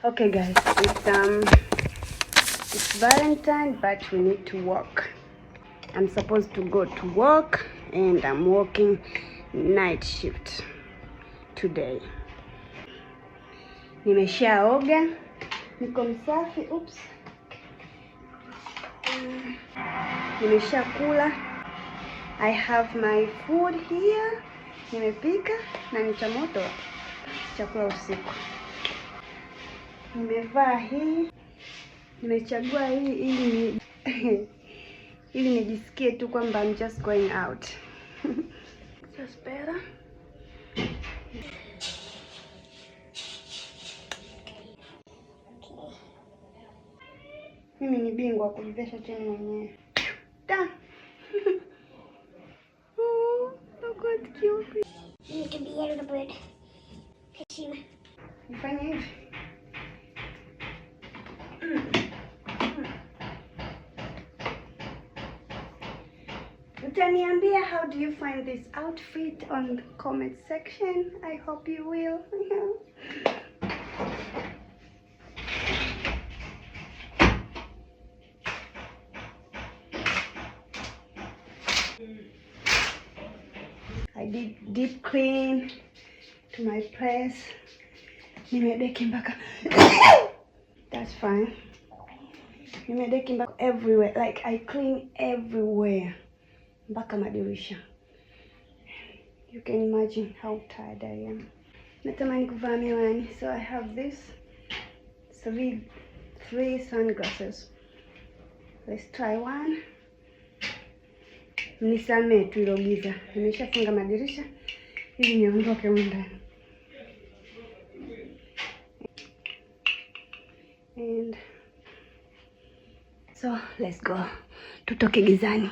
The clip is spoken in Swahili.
Okay guys, it's Valentine, but we need to work. I'm supposed to go to work and I'm working night shift today. Nimeshaoga, niko msafi. Oops. Nimeshakula. I have my food here. Nimepika na ni cha moto, chakula usiku. Nimevaa hii, nimechagua hii ili nijisikie tu kwamba I'm just going out. Just better. Mimi ni bingwa kujivisha cheni mwenyewe. Da. Oh, look what cute. You need to be a little bird. Heshima. Nifanye hivi. Utaniambia how do you find this outfit on the comment section. I hope you will. I did deep clean to my place. Nimedeki mpaka that's fine. Nimedeki mpaka everywhere, like I clean everywhere mpaka madirisha. You can imagine how tired I am. Natamani kuvaa miwani, so I have this three sunglasses. Let's try one. Mnisamee tu ilo giza, nimeshafunga madirisha ili niondoke humu ndani. And so let's go, tutoke gizani.